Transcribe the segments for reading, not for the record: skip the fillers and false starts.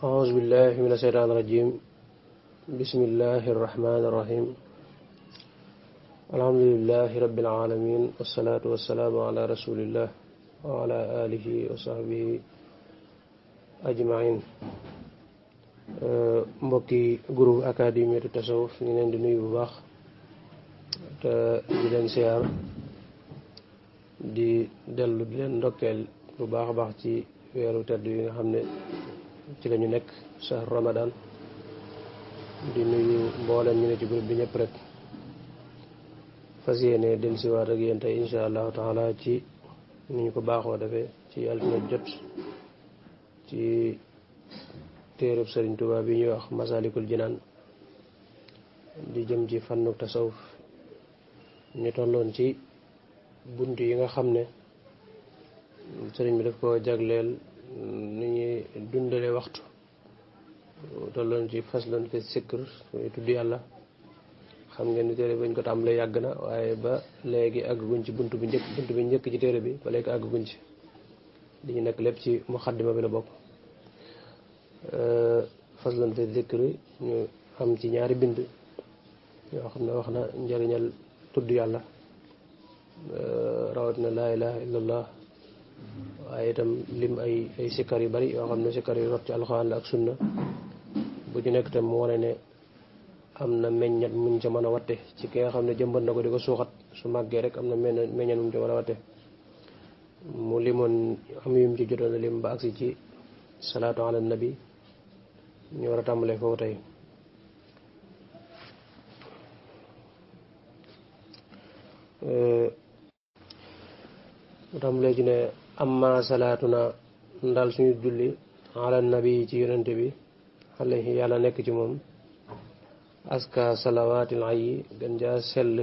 أعوذ بالله من الشيطان الرجيم بسم الله الرحمن الرحيم الحمد لله رب العالمين والصلاة والسلام على رسول الله وعلى آله وصحبه أجمعين mbokki groupe académie de tasawuf ñu leen di nuyu bu baax te di leen siyaar di dellu di leen ndokkeel bu baax a baax ci weeru tedd yi nga xam ne ci lañu nekk shahr Ramadan di nuyu mboolem ñu ne ci groupe bi ñëpp rek fas yéene dellusiwaat ak yéen tey insha allahu taala ci ni ñu ko baaxoo defee ci altine jot ci téereb Sëriñ Tuubaa bi ñuy wax Masaalikul Jinaan di jëm ci fànnu tasawuf ñu tolloon ci bunt yi nga xam ne sëriñ bi daf ko jagleel ni ñuy dundale waxtu tolloon ci fasloon fi sikr muy tudd yàlla xam ngeen ni téere bañ ko tàmbalee yàgg na waaye ba léegi àgguñ ci bunt bi njëkk ci téere bi ba léegi àgguñ ci li ñu nekk lépp ci muxaddima bi la bokk fasloon fi sikr ñu am ci ñaari bind yoo xam ne wax na njëriñal tudd yàlla rawatina laa ilaha illallah waaye itam lim ay sikkar yu bari yoo xam ne sikkar yu rot ci alxuraan la ak sunna bu ci nekk tam mu wane ne am na meññat muñ ca mën a watte ci ki nga xam ne jëmbat na ko di ko suuxat su màggee rek am na meññat muñ ca mën a watte mu limoon am yum ci jotoon lim ba agsi ci salaatu ala nabi ñu war a tàmbalee foofu tey mu tàmbalee ci ne amma salaatuna ndal suñu julli ala nabi ci yonente bi alayhi yàlla nekk ci moom aska salawaatil ayyi gën jaa sell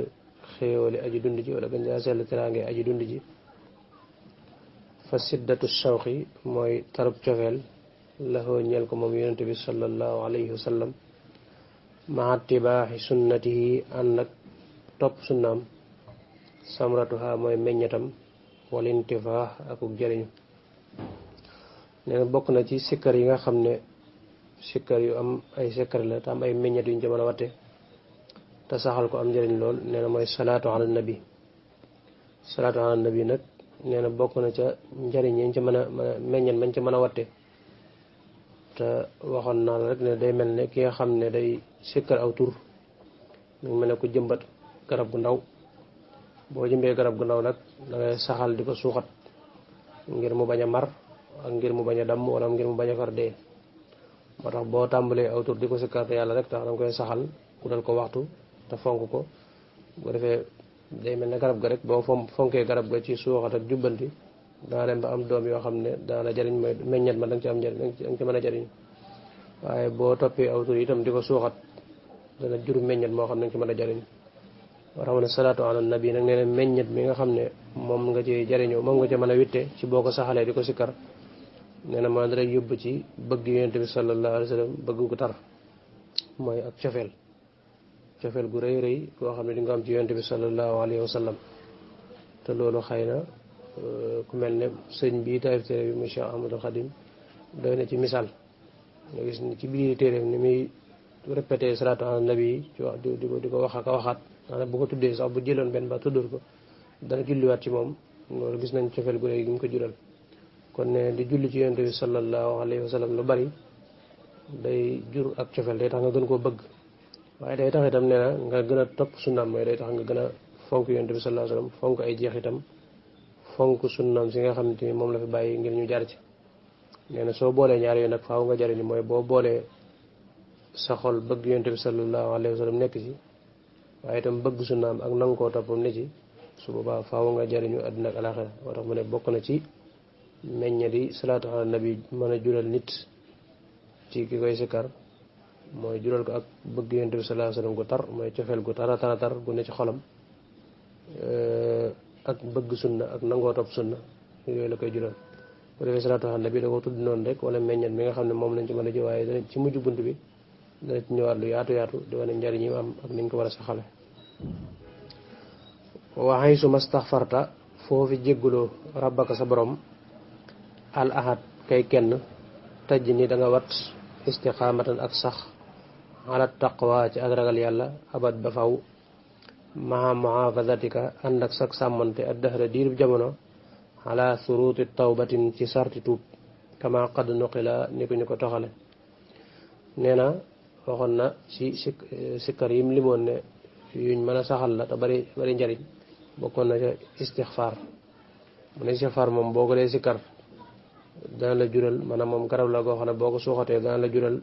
xéewali aji dund ji wala gën jaa sell teraange aji dund ji fa siddatu shawqi mooy tarub cofeel laxoo ñeel ko moom yonente bi sallallahu alayhi wa sallam maa tibaaxi sunnatihi ànd ak topp sunnaam samratuha mooy meññatam wala intifaax akuk jëriñu nee na bokk na ci sikkar yi nga xam ne sikkar yu am ay sikkar la te am ay meññet yu ñu ci mën a watte te saxal ko am njëriñ lool nee na mooy salaatu ala nabi salaatu ala nabi nag nee na bokk na ca njëriñ yi ñu ci mën a meññet mañ ci mën a watte te waxoon naa la rek ne day mel ne ki nga xam ne day sikkar aw tur mu mel ne ku jëmbat garab gu ndaw boo jëmbee garab gu ndaw nag da ngay saxal di ko suuxat ngir mu bañ a mar ak ngir mu bañ a damm wala ngir mu bañ a far dee moo tax boo tàmbalee aw tur di ko sikkar te yàlla rek tax da nga koy saxal utal ko waxtu te fonk ko bu defee day mel ne garab ga rek boo fonkee garab ga ci suuxat ak jubbanti daa dem ba am doom yoo xam ne daana jariñ mooy meññet ma da nga ci am njëriñ da nga ci mën a jariñ waaye boo toppee aw tur itam di ko suuxat dana jur meññet moo xam ne da nga ci mën a jariñ rawatina salaatu ala nabi nag nee na meññet mi nga xam ne moom nga ci jariñoo moom nga ci mën a witte ci boo ko saxalee di ko sikkar nee na maa dara yóbbu ci bëgg yonent bi sallallahu alayhi wa sallam bëgg gu tar mooy ak cofeel gu rëy rëy koo xam ne di nga am ci yonent bi sallallahu alayhi wa sallam te loolu xëy na ku mel ne sëñ bi taalif téere bi muy Cheikh Ahmadul Xadim doy na ci misaal nga gis ni ci biir téere ni muy répété salaatu ala nabi ci wax di ko wax ak a waxaat maanaam bu ko tuddee sax bu jëloon benn ba tuddul ko dana julliwaat ci moom loolu gis nañ cofeel gu rëy gi mu ko jural kon ne di julli ci yonent bi sallallahu alayhi wa sallam lu bari day jur ak cofeel day tax nga gën koo bëgg waaye day tax itam nee na nga gën a topp sunnaam mooy day tax nga gën a fonk yonent bi sallallahu alayhi wa sallam fonk ay jeex itam fonk sunnaam si nga xam ne moom la fi bàyyi ngir ñu jaar ci nee na soo boolee ñaar yooyu nag faaw nga jariñu mooy boo boolee sa xol bëgg yonent bi sallallahu alayhi wa sallam nekk ci waaye itam bëgg sunnaam ak nangu koo toppam ne ci su boobaa faaw nga jariñu àddina ak alaxira moo tax mu ne bokk na ci meññe di salaatu ala nabi mën a jural nit ci ki koy sikkar mooy jural ko ak bëgg yonent bi sallallahu alayhi wa sallam gu tar mooy cofeel gu tara tara tar gu ne ci xolam ak bëgg sunna ak nangoo topp sunna yooyu la koy jural bu defee salaatu ala nabi da ko tudd noonu rek wala meññet mi nga xam ne moom lañ ci mën a ji waaye dana ci mujj bunt bi dana ci ñëwaat lu yaatu yaatu di wane njariñ yi am ak niñ ko war a saxale waxay su mastaxfarta foofi jégguloo rabbaka sa borom al ahad kay kenn taj ni da nga wat istiqaamatan ak sax ala taqwa ci ak ragal yàlla abad ba faw maha muhafadatika ànd ak sak sàmmante ak dahra diirub jamono ala suruti tawbatin ci sarti tuub kama qad nuqila ni ko ñu ko toxale nee na waxoon na ci sikkar yim limoon ne yuñ mën a saxal la te bari njariñ bokkoon na ca istixfaar mu ne istixfaar moom boo ko dee sikkar dana la jural maanaam moom garab la goo xam ne boo ko suuxatee dana la jural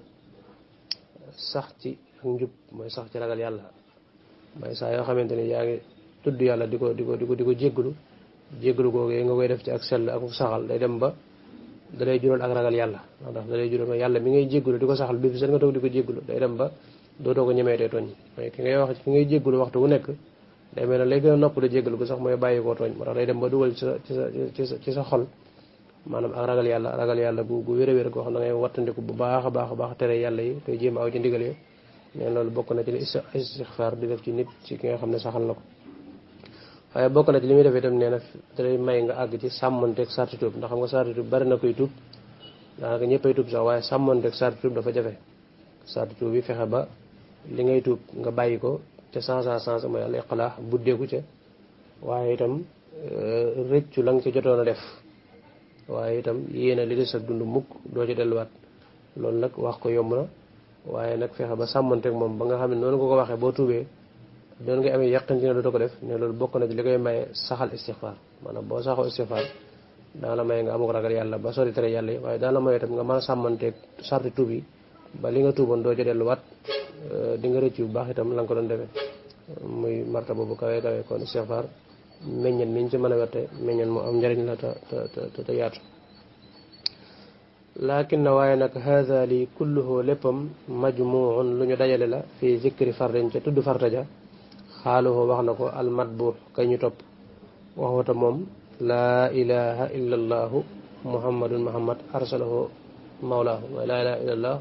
sax ci ak njub mooy sax ci ragal yàlla mooy saa yoo xamante ni yaa ngi tudd yàlla di ko jégglu googee nga koy def ci ak sell ak saxal day dem ba da lay jural ak ragal yàlla ndax da lay jural yàlla mi ngay jégglu di ko saxal bi seen nga toog di ko jégglu day dem ba dootoo ko ñemeetee tooñ mooy ki ngay jégglu waxtu wu nekk day mel ne lay gën a nopp da jégglu ko sax mooy bàyyi koo tooñ moo tax day dem ba dugal ci sa xol maanaam ak ragal yàlla gu wér a wér koo xam ne da ngay wattandiku bu baax a baax tere yàlla yi te jéem aw ci ndigal yi mais loolu bokk na ci li istixfaar di def ci nit ci ki nga xam ne saxal na ko waaye bokk na ci li muy def itam nee na dalay may nga àgg ci sàmmanteeg sarti tuub ndax xam nga sarti tuub bari na koy tuub daanaka ñëppay tuub sax waaye sàmmanteeg sarti tuub dafa jafe sarti tuub bi fexe ba li ngay tuub nga bàyyi ko ca sens mooy al iqlaa buddeeku ca waaye itam rëccu la nga ca jotoon a def waaye itam yéena li des ak dund mukk doo ci delluwaat loolu nag wax ko yomb na waaye nag fexe ba sàmmanteeg moom ba nga xam ne noonu ko waxee boo tuubee doon ngay amee yaqin ci ne dootoo ko def ne loolu bokk na ci li koy maye saxal istixfaar maanaam boo saxoo istixfaar dana la maye nga amuk ragal yàlla ba sori tere yàlla yi waaye dana la maye itam nga mën a sàmmanteeg sarti tuub yi ba li nga tuuboon doo ci delluwaat di nga rëcc bu baax itam la nga ko doon defee muy marta boobu kawe kon istixfaar meññeen miñ ci mën a wette meññeen mu am njariñ la te yaatu laakin na waaye nag haada li kulluhu léppam majmuun lu ñu dajale la fii zikri fardin ca tudd farta ja xaaluhu wax na ko almatbu kay ñu topp waxwata moom laa ilaha illa allahu muhammadun muhammad arsalahu mawlaahu mooy laa ilaha illa allah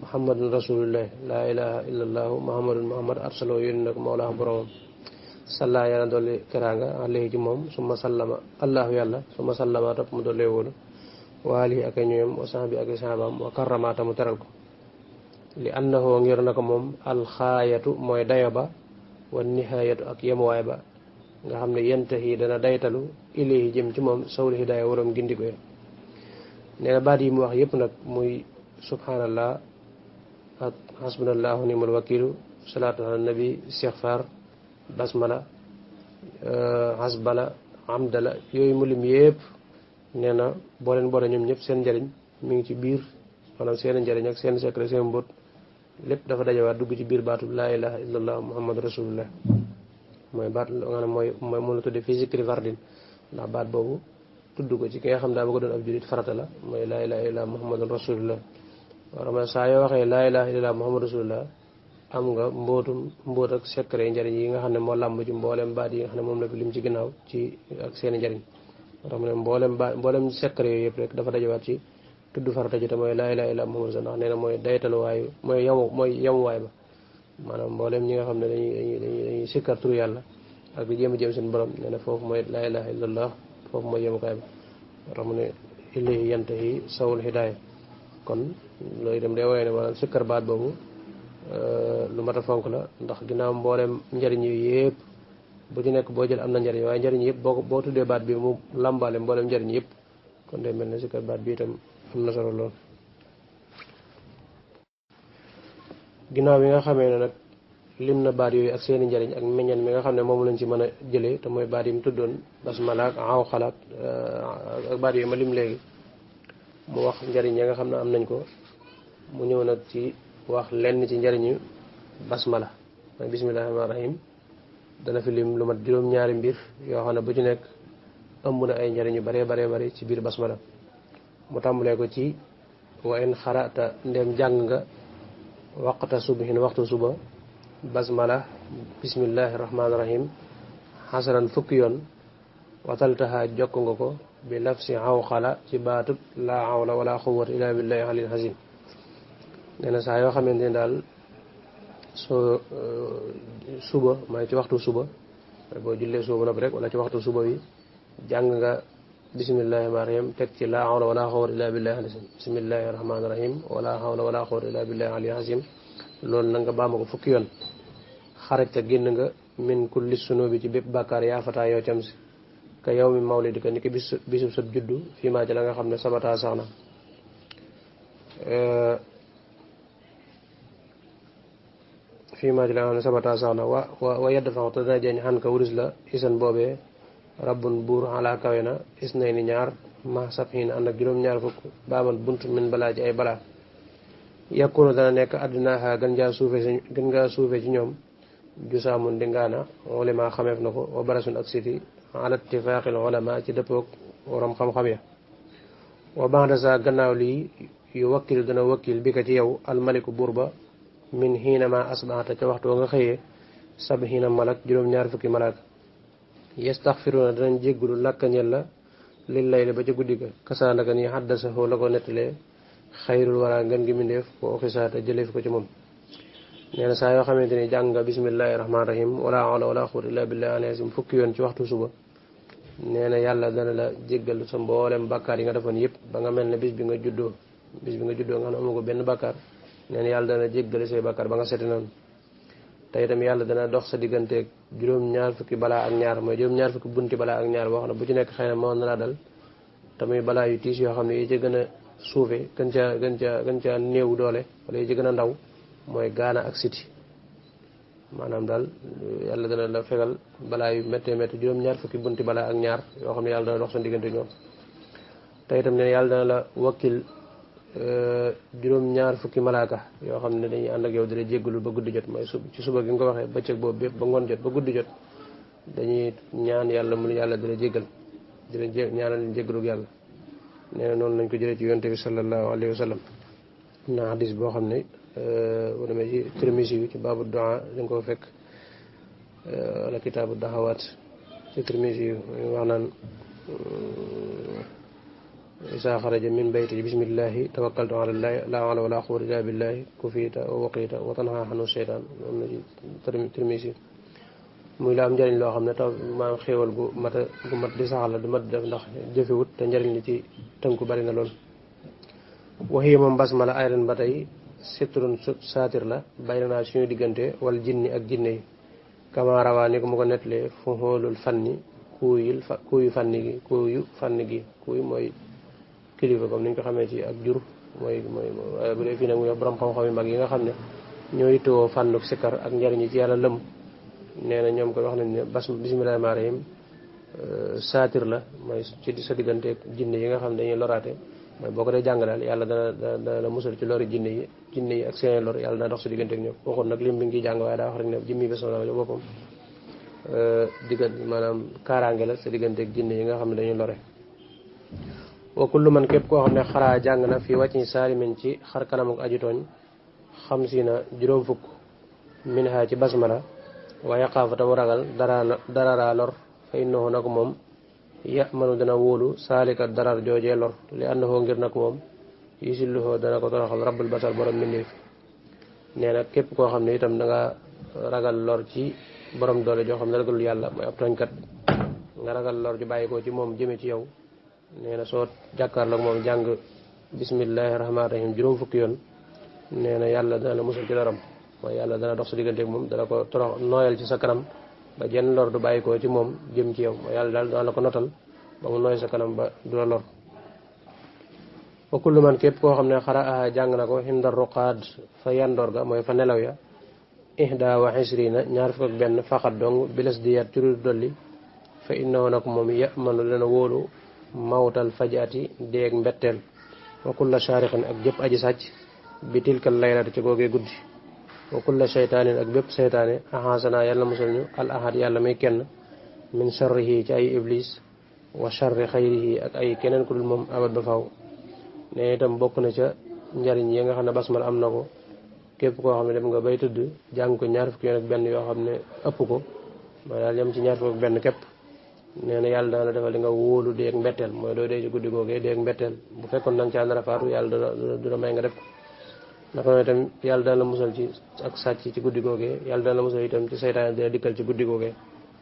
muhammadun rasulullah laa ilaha illa allahu muhammadun muhammad arsalahu yónni nag mawlaahu boromam salla yàlla dolli teraanga alayhi ci moom summa sallama allahu yàlla summa sallama topp mu dollee wóolu waalihi ak ay ñoom wa sahbi ak ay sahabaam wa karramaata mu teral ko li annahu ngir na ko moom alxaayatu mooy dayo ba wa nihaayatu ak yemuwaay ba nga xam ne yantahi dana daytalu ilayhi jëm ci moom sawul hidaaya waroom gindi ko nee na baat yi mu wax yëpp nag muy subhanallah ak hasbunallahu ni'mal wakilu salaatu ala nabi istighfar basmala hasbala hamdala yooyu mu lim yëpp nee na boo leen boole ñoom ñëpp seen njariñ mi ngi ci biir maanaam seen njariñ ak seen secret seen mbóot lépp dafa dajawaat dugg ci biir baatu laa ilaha illallah muhammad rasulullah mooy baat nga ne mooy moom la tudde fi zikri fardin ndax baat boobu tudd ko ci ki nga xam daa bëgg doon ab julit farata la mooy laa ilaha illallah muhammad rasulullah warama saa yoo waxee laa ilaha illallah muhammad rasulullah am nga mbóot ak secret njariñ yi nga xam ne moo làmb ci mboolem baat yi nga xam ne moom la fi lim ci ginnaaw ci ak seen njariñ tax mu ne mboolem secret yooyu yëpp rek dafa dajawaat ci tudd farata ji te mooy laa ilaaha illallaah muhammadu rasulullah ndax nee na mooy daytaluwaayu mooy yamuwaay ba maanaam mboolem ñi nga xam ne dañuy sikkar turu yàlla ak di jéem seen borom nee na foofu mooy laa ilaaha illallaah foofu mooy yemukaay ba tax mu ne ilayhi yantahi sawul hidaaya kon loolu itam day woowee ne maanaam sikkar baat boobu lu mat a fonk la ndax ginnaaw mboolem njariñ yi yëpp bu ci nekk boo jël am na njariñ waaye njariñ yëpp boo tuddee baat bi mu làmbaale mboolem njariñ yëpp kon day mel ne sikkar baat bi itam am na solo lool. ginnaaw bi nga xamee ne nag lim na baat yooyu ak seeni njariñ ak meññeen mi nga xam ne moom lañ ci mën a jëlee te mooy baat yi mu tuddoon basmala ak aw xalaat ak baat yooyu ma lim léegi mu wax njariñ ya nga xam ne am nañ ko mu ñëw nag ci wax lenn ci njariñu basmala mooy bismillahi rahmaani rahim dana fi lim lu mat juróom-ñaari mbir yoo xam ne bu ci nekk ëmb na ay njariñ yu baree bari ci biir basmala mu tàmbalee ko ci wa in xarata ndem jàng nga waqta subhin waxtu suba basmala bismillahi rahmaani rahim xasaran fukki yoon wataltaha jokk nga ko bi lafsi xawxala ci baatub laa hawla wala quwwata illa billahi alil azim nee na saa yoo xamante ne daal soo suba mooy ci waxtu suba boo jullee suba ba noppi rek wala ci waxtu suba wi jàng nga bismillahi rahmaani rahim teg ci laa hawla wala quwwata illa billahi al-azim bismillahi rahmaani rahim wala hawla wala quwwata illa billahi al-azim loolu na nga baama ko fukki yoon xarajta génn nga min kulli sunubi ci bépp bàkkaar yaa fataa yow cam si ka yow mi mawlidika ni ki bisub sa juddu fii maa ci la nga xam ne sabata sax na fii maa ci la nga xam ne sabata sax na wa yedd fax te dana jeeñ xan ka wurus la isan boobee rabbun buur ala kawe na is nay ni ñaar ma sabxiin ànd ak juróom-ñaar fukk baaban bunt min balaa ci ay balaa yàkkunu dana nekk addinaaxa gën ngaa suufe ci ñoom jusaamun di ngaana ulama xameef na ko wa barasun ak siti ala ittifaaqil ulama ci dëppoog waram xam-xam ya wa baxda sa gannaaw lii yu wakkil dana wakkil bi ka ci yow almaliku buur ba min xiinama asbaxata ca waxtu wa nga xëyee sabxiina malak juróom-ñaar fukki malak yastaxfiruna danañ jéggulu lakkañel la lil layli ba ca guddi ga kasaandaka nii xaddasaxoo la ko nettalee xayrul wara ngën gi mindeef ko xisaata jëleef ko ci moom nee na saa yoo xamante ni jàng nga bismillahi rahmaani rahim wala hawla wala quwwata illa billahi al-azim fukki yoon ci waxtu suba nee na yàlla dana la jéggal sa mboolem bàkkaar yi nga defoon yëpp ba nga mel ne bis bi nga juddoo nga xam ne amu ko benn bàkkaar nee na yàlla dana jéggale say bàkkaar ba nga seti noonu te itam yàlla dana dox sa digganteeg juróom-ñaar fukki balaa ak ñaar mooy juróom-ñaar fukki bunti balaa ak ñaar boo xam ne bu ci nekk xëy na moo na laa dal te muy balaa yu tiis yoo xam ne yi ci gën a suufe gën ca néew doole wala yi ci gën a ndaw mooy gaana ak siti maanaam daal yàlla dana la fegal balaa yu méttee métti juróom-ñaar fukki bunti balaa ak ñaar yoo xam ne yàlla dana dox sa diggante ñoom te itam ne yàlla dana la wakkil juróom-ñaar fukki malaaka yoo xam ne dañuy ànd ak yow di la jéggalu ba guddi jot mooy ci suba gi nga ko waxee bëccëg boobu bépp ba ngoon jot ba guddi jot dañuy ñaan yàlla mu yàlla di la jéggal di la ñaanal leen jéggalug yàlla nee na noonu lañ ko jëlee ci yonte bi sallallahu alayhi wa sallam na hadis boo xam ne bu demee ci Tirmisi yu ci baabu du'a dañ ko fekk wala kitaabu daxawaat ci Tirmisi yu wax naan isa xaraja min bayti bismillahi tawakkaltu ala llahi la hawla wala quwwata illa billahi kufiita wa waqiita wa tanha anhu seytaan moom na ci Tirmisi muy la am njëriñ loo xam ne taw maanaam xéewal gu mat di saxal la du mat def ndax jëfewut te njëriñ li ci tënku bari na lool waxi moom basmala ayran ba tey sitrun saatir la bayna naa suñu diggante wal jinni ak jinne yi kama rawaa ni ko mu ko nettalee fu xoolul fanni kuuyu fanni gi kuuy mooy kilifa comme ni ñu ko xamee ci ak jur mooy bu dee fii nag muy wax borom xam-xam yu mag yi nga xam ne ñoo yittewoo fànnu sikkar ak njëriñ yi ci yàlla lëm nee na ñoom koy wax nañ ne bismillahi rahmaani rahim saatir la mooy ci sa diggante jinne yi nga xam ne dañuy loraate mooy boo ko dee jàng daal yàlla dana la musal ci lori jinne yi ak seen lor yàlla dana dox sa diggante ak ñoom waxoon nag lim bi ngi ciy jàng waaye daa wax rek ne jimmi bismillah la boppam maanaam kaaraange la sa diggante ak jinne yi nga xam ne dañuy lore wa kullu man képp koo xam ne xaraa jàng na fii wàcc saalimin ci xar kanam ak aju tooñ xam si na juróom fukk min ha ci basmala wa yaqaafa tamu ragal dararaa lor fa innahu nag moom yamanu dana wóolu saalika darar joojee lor li annahu ngir nag moom yusilluhu dana ko toroxal rabbul basar borom mbindeef nee na képp koo xam ne itam da nga ragal lor ci borom doole joo xam ne ragalul yàlla mooy ab tooñkat nga ragal lor ju bàyyi ko ci moom jëme ci yow nee na soo jàkkaarloog moom jàng bismillahi rahmaani rahim juróom fukki yoon nee na yàlla dana la musal ci loram mooy yàlla dana dox sa digganteeg moom dana ko torox nooyal ci sa kanam ba jenn lor du bàyyi ko ci moom jëm ci yow mooy yàlla daal dana la ko notal ba mu nooy sa kanam ba du la lor wa kullu man képp koo xam ne xara jàng na ko xinda ruqaad fa yandoor ga mooy fa nelaw ya ihda wa ishrina ñaar fukk ak benn faqat dong bilas di yat ci lu dolli fa innahu nag moom yamanu dana wóolu mawtal fajaati déeg mbetteel wa kulla shaarixin ak jëpp aji sàcc bi tilkal laylati ci googee guddi wa kulla sheytaanin ak bépp seytaane axaasana yàlla musal ñu al ahad yàlla may kenn min sharrihi ci ay iblis wa sharri xayrihi ak ay keneen ku dul moom abad ba faw ne itam bokk na ca njariñ yi nga xam ne basmal am na ko képp koo xam ne dem nga bay tëdd jàng ko ñaar fukki yoon ak benn yoo xam ne ëpp ko ma daal yem ci ñaar fukki ak benn képp nee na yàlla dana la defal li nga wóolu déeg mbetteel mooy doo dee ci guddi googee déeg mbetteel bu fekkoon da nga caa nar a faatu yàlla du la may nga def ko naka noonu itam yàlla dana la musal ci ak sàcc ci guddi googee yàlla dana la musal itam ci saytaane dina dikkal ci guddi googee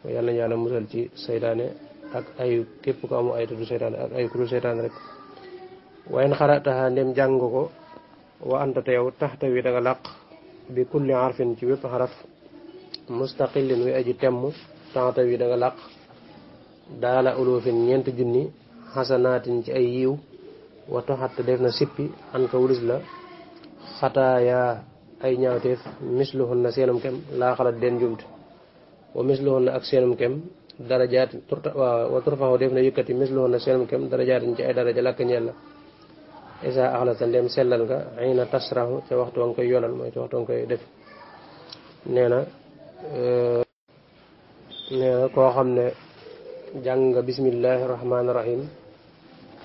yàlla nañu yàlla musal ci saytaane ak ayu képp ko amu ay tuddu seytaane ak ayu kudu seytaane rek wayen xarataha ndem jàng ko wa anta te yow taxta wi da nga làq bi kulli harfin ci wépp xaraf mustaqillin wi aji temm taxta wi da nga làq daala ulufin ñeent junni xasanaatin ci ay yiw wa toxat def na sippi an ka wulis la xataaya ay ñaawteef misluhun na seenum kem laa xalat den jumte wa misluhun na ak seenum kem darajaat wa turfaxu def na yëkkati misluhun na seenum kem darajaatin ci ay daraja lakk ñeel la isa axlasa ndem sellal nga ayna tasrahu ca waxtu wa nga koy yoonal mooy ca waxtu wa nga koy def nee na koo xam ne jàng nga bismillahi rahmaani rahim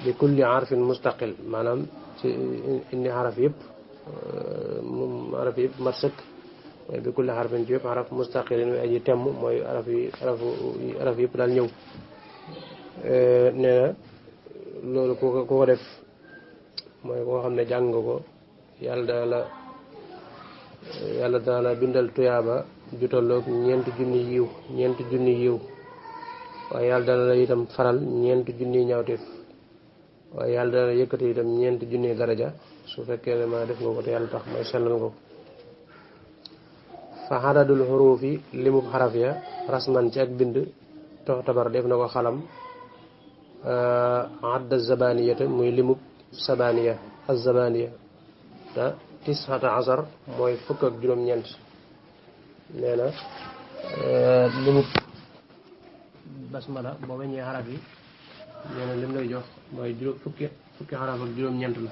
bi kulli harfin mustaqil maanaam ci indi xaraf yëpp mat sëkk mooy bi kulli harfin ci yëpp xaraf mustaqilin wi aji temm mooy araf yëpp daal ñëw nee na loolu ku ko def mooy koo xam ne jàng nga ko yàlla dana la bindal tuyaaba ju tolloog ñeenti junni yiw waaye yàlla dana la itam faral ñeenti junni ñaawteef waaye yàlla dana la yëkkati itam ñeenti junni daraja su fekkee ne ma def nga ko te yàlla tax mooy sellal nga ko fa xadadul xuruufi limub xaraf ya rasman ci ak bind tox tabar def na ko xalam adda zabaniyata muy limub sabaniya az-zabaniya te tisxata asar mooy fukk ak juróom-ñeent nee na limub basmala boo weññee xaraf yi nee na lim lay jox mooy fukki xaraf ak juróom-ñeent la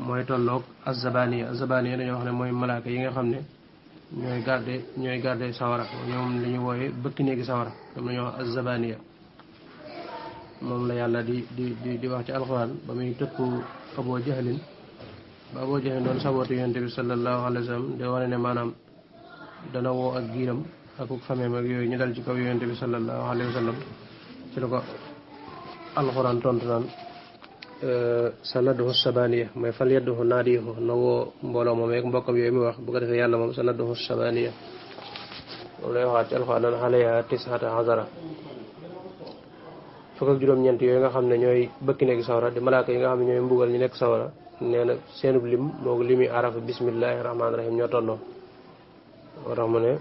mooy tolloog az-zabaniya az-zabaniya dañoo wax ne mooy malaaka yi nga xam ne ñooy garde sawara ñoom la ñu wooye bëkki néegi sawara ñoom la ñuy wax az-zabaniya moom la yàlla di wax ci alxuraan ba muy tëkku Abu Jahlin ba Abu Jahlin doon sabootu yonent bi sallallahu alayhi wa sallam de wane ne maanaam dana woo ak giiram ak fameem ak yooyu ñu dal ci kaw yonent bi sallallahu alayhi wa sallam ci la ko alxuraan tontu naan sa nadduhu sabaniya mooy fal yadduhu naadihu na woo mbooloo moom ak mbokkam yooyu muy wax bu ko defee yàlla moom sa nadduhu sabaniya moom lay waxaat ci alxuraan naan alayha tis'ata azara fukk ak juróom-ñeent yooyu nga xam ne ñooy bëkki nekk sawara di malaaka yi nga xam ne ñooy mbugal ñu nekk sawara nee na seenub lim moo ko limi araf bismillahi rahmaani rahim ñoo tolloo moo tax mu ne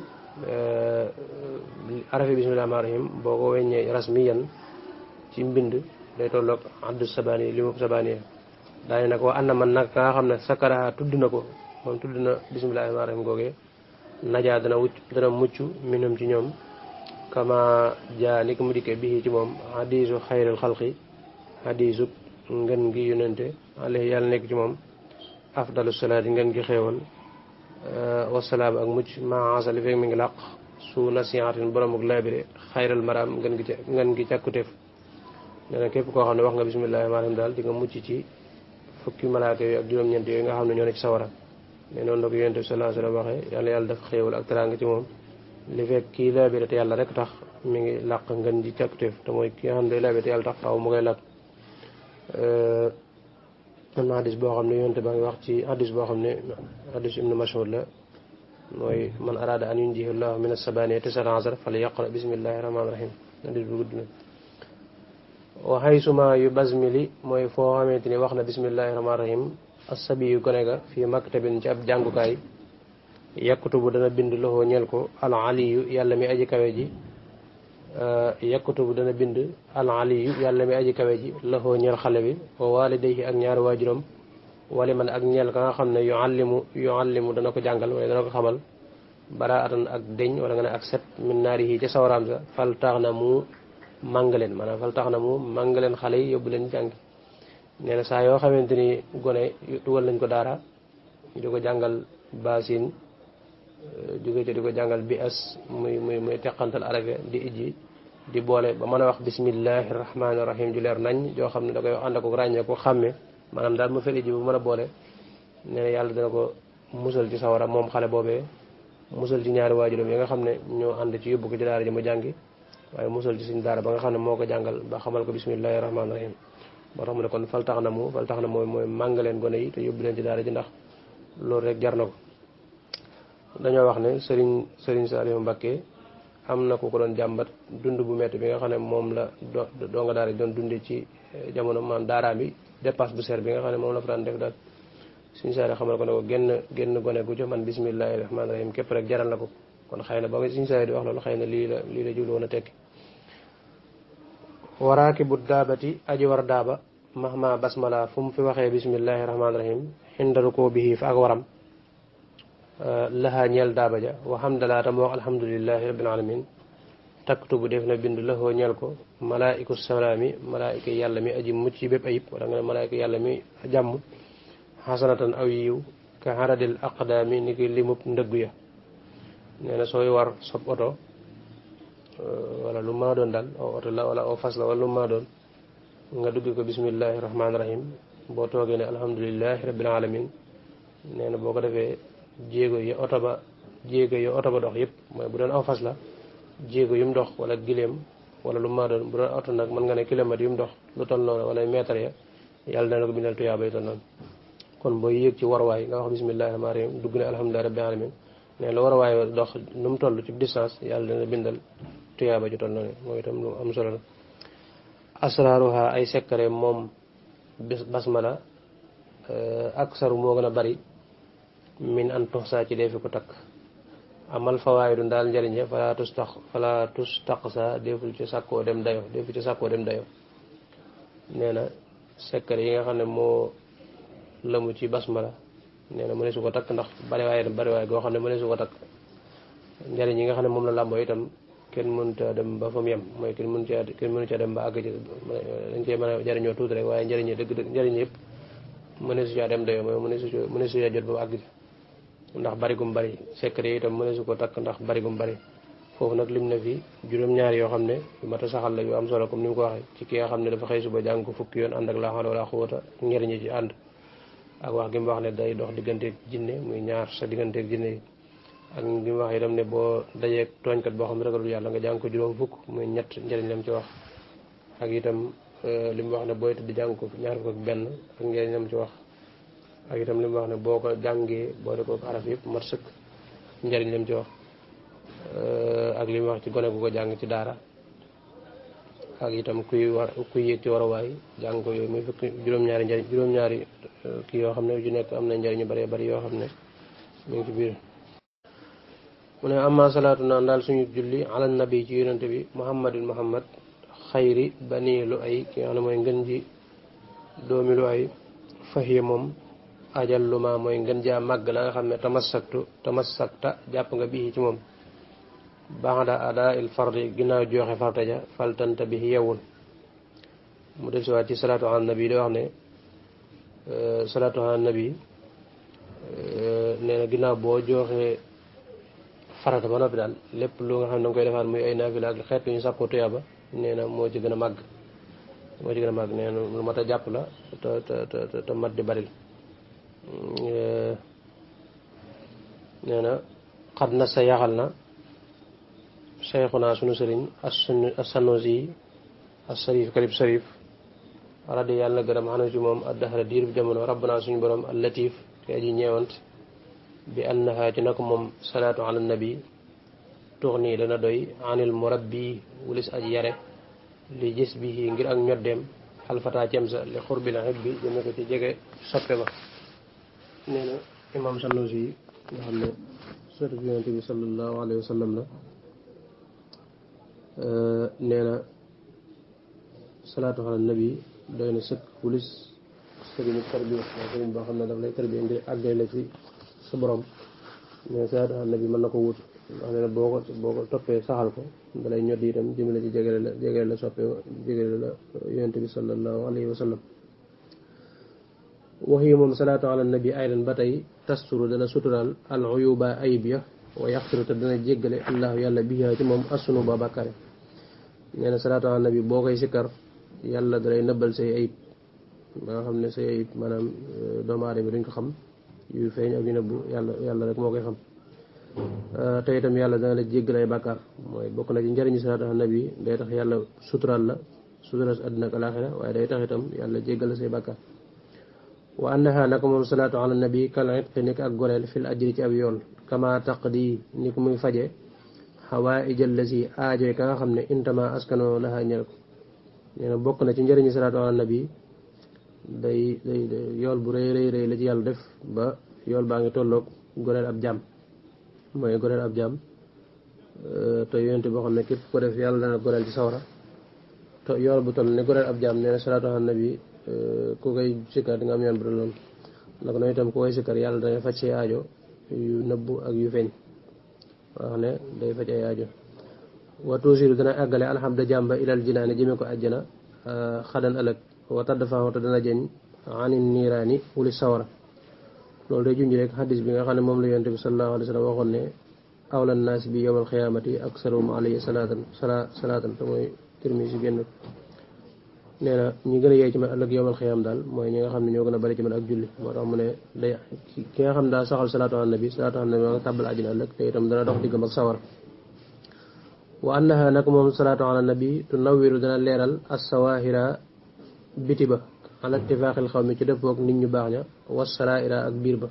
arafi bismillahi rahmaani rahim boo ko weññee rasmiyan ci mbind day tolloog addu sabani limu sabani daane nag wa anna man nag ka nga xam ne sakaraha tudd na ko moom tudd na bismillahi rahmaani rahim googee najaa dana mucc minum ci ñoom kama jaa ni ko mu dikkee bii ci moom hadisu xayril xalqi hadisu ngën gi yonente alayhi yàlla nekk ci moom afdalu salaati ngën gi xéewal wasalaam ak mucc maasa li fekk mi ngi làq su nasihatin borom ak laabire xayral maraam ngën gi càkkuteef nee na képp koo xam ne wax nga bismillahi rahmaani rahim daal di nga mucc ci fukki malaaka yooyu ak juróom-ñeent yooyu nga xam ne ñoo ne ci sawara mais noonu la ko yonente bi sallallahu alayhi wa sallam waxee yàlla yàlla def xéewal ak teraanga ci moom li fekk kii laabire te yàlla rek tax mi ngi làq ngën ji càkkuteef te mooy ki nga xam ne day laabire te yàlla tax faaw mu koy làq am na hadis boo xam ne yonente ba ngi wax ci hadis boo xam ne hadis ibnu Mas'ud la mooy man arada an yunjihi llahu min as-sabaniya tis'ata ashar falyaqra bismillahi rahmaani rahim hadis bu gudd na wa haysuma yu basmili mooy foo xamante ni wax na bismillahi rahmaani rahim as-sabi yu gone ga fii maktabin ci ab jàngukaay yaktubu dana bind loxo ñeel ko al aliyu yàlla mi aji kawe ji yaktubu dana bind al aliyu yàlla mi aji kawe ji loxo ñeel xale bi wa walidayhi ak ñaari waajuram wali man ak ñeel ka nga xam ne yuallimu dana ko jàngal wala dana ko xamal baraatan ak deñ wala nga ne ak set min naarihi ca sawaraam sa fal tax na mu màngaleen maanaam fal tax na mu màngaleen xale yi yóbbu leen jàngi nee na saa yoo xamante ni gone dugal nañ ko daara ñu di ko jàngal baasin jóge ca di ko jàngal bi as muy teqantal arafe di ijji di boole ba mën a wax bismillahi rahmaani rahim ju leer nañ joo xam ne da koy ànd ak ràññee ko xàmme maanaam daal mu fel ijji bu mën a boole nee na yàlla dana ko musal ci sawara moom xale boobee musal ci ñaari waajuram yi nga xam ne ñoo ànd ci yóbbu ko ci daara ji mu jàngi waaye musal ci suñ daara ba nga xam ne moo ko jàngal ba xamal ko bismillahi rahmaani rahim moo tax mu ne kon fal tax na mooy màngaleen gone yi te yóbbu leen ci daara ji ndax loolu rek jar na ko dañoo wax ne Serigne Saliou Mbacké am na ku ko doon jàmbat dund bu metti bi nga xam ne moom la doo nga daal di doon dunde ci jamono maam daaraam bi dépasse bu seer bi nga xam ne moom la fa daan def daal suñu saari xamal ko ne ko génn gone gu jox man bismillahi rahmaani rahim képp rek jaral na ko kon xëy na ba nga suñu saari di wax loolu xëy na lii la jublu woon a tekki waraaki bu daabati aji war daaba mahma basmala fu mu fi waxee bismillahi rahmaani rahim xindaru koo bihi fa ak waram lahaa ñeel daaba ja wa hamdalaa tam wax alhamdulillahi rabbil alamin taktubu def na bind lahoo ñeel ko malaa'iku salaami malaa'ika yàlla mi aji mucc ci bépp ayib wala nga ne malaa'ika yàlla mi jàmm xasanatan aw yiw ka haradil aqdaami ni ki limub ndëggu ya nee na sooy war sob oto wala lu maa doon daal aw oto la wala aw fas la wala lu maa doon nga dugg ko bismillahi rahmaani rahim boo toogee ne alhamdulillahi rabbil alamin nee na boo ko defee jéego yi oto ba dox yëpp mooy bu doon aw fas la jéego yu mu dox wala gileem wala lu maa doon bu doon oto nag mën nga ne kilomètre yu mu dox lu toll noonu wala mètre ya yàlla dana ko bindal tuyaaba yi toll noonu kon booy yéeg ci warwaay nga wax bismillahi rahmaani rahim dugg ne alhamdulillahi rabbil alamin nee la warwaay dox nu mu toll ci distance yàlla dana bindal tuyaaba ju toll noonu mooy itam lu am solo la asraaruha ay sekkare moom basmala aksaru moo gën a bari min an toxsaa ci dee fi ko takk amal fawaayidu daal njëriñe fala tustaqsa deful ci sàkkoo dem dayo nee na sekkare yi nga xam ne moo lamu ci basmala nee na mëneesu ko takk ndax bariwaay goo xam ne mëneesu ko takk njëriñ yi nga xam ne moom la làmboo itam kenn mënut a dem ba fa mu yem mooy kenn mënu ca dem ba àgg ci dañ cee mën a jëriñoo tuuti rek waaye njëriñ njëriñ yëpp mëneesu caa dem dayoo mooy mëneesu caa jot ba àgg ci ndax bari gum bari secret yi itam mëneesu ko takk ndax bari gum bari foofu nag lim na fi juróom-ñaar yoo xam ne yu mat a saxal la yu am solo comme ni mu ko waxee ci ki nga xam ne dafa xëy suba jàng ko fukki yoon ànd ak laa hawla wala quwwata njëriñ ci ànd ak wax gi mu wax ne day dox digganteeg jinne muy ñaar sa digganteeg jinne yi ak gi mu wax itam ne boo dajeeg tooñkat boo xam ne ragalul yàlla nga jàng ko juróom fukk muy ñett njëriñ lam ci wax ak itam li mu wax ne booy tëdd jàng ko ñaar fukk ak benn ak njëriñ lam ci wax ak itam li mu wax ne boo ko jàngee boole ko araf yëpp mat sëkk njëriñ lam ci wax ak li mu wax ci gone gu ko jàng ci daara ak itam kuy yéeg ci waruwaay jàng ko yooyu muy fukk juróom-ñaari njëriñ juróom-ñaari kii yoo xam ne ju nekk am na njëriñ yu bëree bëri yoo xam ne mu ngi ci biir mu ne amma salaatu naan daal suñu julli ala nabi ci yonente bi muhammad xayri bani lu ay ki nga xam ne mooy ngën ji doomi lu ay fahiya moom ajal lu ma mooy ngën jaa màgg la nga xam ne tamassakta jàpp nga bii ci moom ba'da ada il fardi ginnaaw joxe farta ja faltanta bi yewul mu def si waat ci salaatu ala nabi di wax ne salaatu ala nabi nee na ginnaaw boo joxee farata ba noppi daal lépp lu nga xam ne danga koy defaat muy ay naafila ak xeet yu ñu sàkkoo tuyaaba nee na moo ci gën a màgg nee na lu mat a jàpp la te mat di baril nee na xad na sa yaxal na cheikhuna sunu sëriñ as-Sanusi as-Sarif karib Sarif radi yàlla na gërëm xana ci moom ad-dahra diir bi jamono rabbana suñu borom al-latif ke aji ñeewant bi annaha ci na ko moom salaatu ala nabi tuxni dana doy anil murabbi wulis aji yare li gis bi ngir ak ñoddeem xalfataa cem sa li xurbil hibbi jëme ko ci jege soppe ba nee na imam Sanusi nga xam ne sëtu yonente bi sallallahu alayhi wa sallam la nee na salaatu ala nabi doy na sëkk wulis sëriñu tarbiya sëriñ boo xam ne daf lay tarbiya ngir àggale la ci sa borom mais salaatu ala nabi mën na ko wut wax ne boo ko toppee saxal ko dalay ñoddi itam jëmale ci jegele la soppe jegele la yonente bi sallallahu alayhi wa sallam waxi moom salaatu ala nabi aydan ba tey tasturu dana suturaal al uyuba ayib ya wa yaxfiru te dana jéggale allahu yàlla biha ci moom assunu ba bàkkaare nee na salaatu ala nabi boo koy sikkar yàlla dalay nëbbal say ayib ba nga xam ne say ayib maanaam doomu aadama duñ ko xam yu feeñ ak yu nëbbu yàlla rek moo koy xam te itam yàlla dana la jéggal ay bàkkaar mooy bokk na ci njëriñu salaatu ala nabi day tax yàlla suturaal la suturaal si àddina ak alaaxira waaye day tax itam yàlla jéggal la say bàkkaar wa annaha naka moom salaatu ala nabi kal itqi nekk ak goreel fil ajri ci ab yool kama taqdi ni ko muy faje xawaaij allasi aajoy ka nga xam ne intama askanoo laxaa ñel ko nee na bokk na ci njëriñu salaatu ala nabi day yool bu rëy rëy la ci yàlla def ba yool baa ngi tolloog goreel ab jaam mooy goreel ab jaam te yonent boo xam ne képp ko def yàlla dana goreel ci sawara te yool bu toll ne goreel ab jaam nee na salaatu ala nabi ku koy sikkar di nga am yoon bu dul noonu nag noonu itam ku koy sikkar yàlla dana faj say aajo yu nëbbu ak yu feeñ wax ne day faj ay aajo wa tuusiru dana àggale alhamda jàmba ilal jinaani jëme ko àjjana xadan ëllëg wa tadd faxawta dana jëñ anin niiraani wuli sawara loolu day junj rek xadis bi nga xam ne moom la yonent bi sallallahu alayhi wa sallam waxoon ne awla naas bi yowmal xiyaamati aksaruhum alayhi salaatan te mooy Tirmisi génn nee na ñi gën a yee ci man ëllëg yowmal xiyaam daal mooy ñi nga xam ne ñoo gën a bari ci man ak julli moo tax mu ne day ki nga xam daal saxal salaatu ala nabi ma nga tàbbal àjjana ëllëg te itam dana dox diggam ak sawara wa annaha nag moom salaatu ala nabi tunawwiru dana leeral as-sawaahira biti ba ala ittifaaxil xaw mi ci dëppoog nit ñu baax ña wasaraira ak biir ba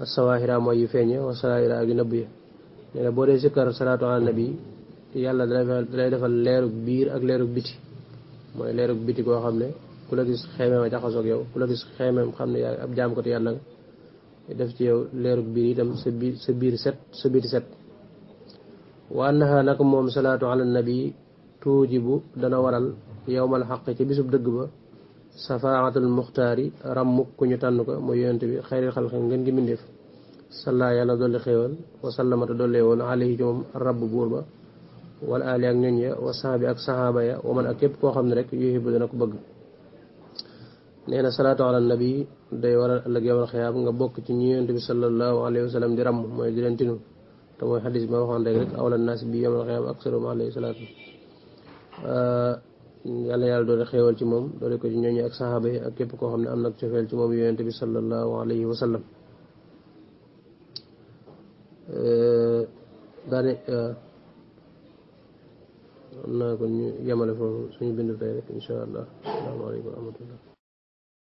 as-sawaahira mooy yu feeñe wasaraira ak yu nëbb ya nee na boo dee sikkar salaatu ala nabi yàlla dalay defal leerug biir ak leerug biti mooy leerug biti koo xam ne ku la gis xeemeem a jaxasoog yow ku la gis xeemeem xam ne yaa ab jaam ko te yàlla nga def ci yow leerug biir itam sa biir set sa biti set wa annaha nag moom salaatu ala nabi tuujibu dana waral yowmal xaq ci bisub dëgg ba safaatul muxtaari rammuk ku ñu tànn ko mooy yonent bi xayril xalqi ngeen gi mbindéef salla yàlla dolli xéewal wa sallamata dollee woon alayhi ci moom rabb buur ba wala ali ak ñoñ ya wa sahbi ak sahaaba ya wa man ak képp koo xam ne rek yuhibbu dana ko bëgg nee na salaatu ala nabi day waral ëllëg yowmal xiyaam nga bokk ci ñi yonent bi sallallahu alayhi wa sallam di ramm mooy di leen tinu te mooy xadis bi ma waxoon rek awla naas bi yowmal xiyaam aksaruhum alayhi salaatu yàlla doole xéewal ci moom doole ko ci ñooñu ak saxaaba yi ak képp koo xam ne am nag cofeel ci moom yonent bi sallallahu alayhi wa sallam daane am naa kon ñu yemale foofu suñu bindu tey rek insha allah asalaamaaleykum wa rahmatullah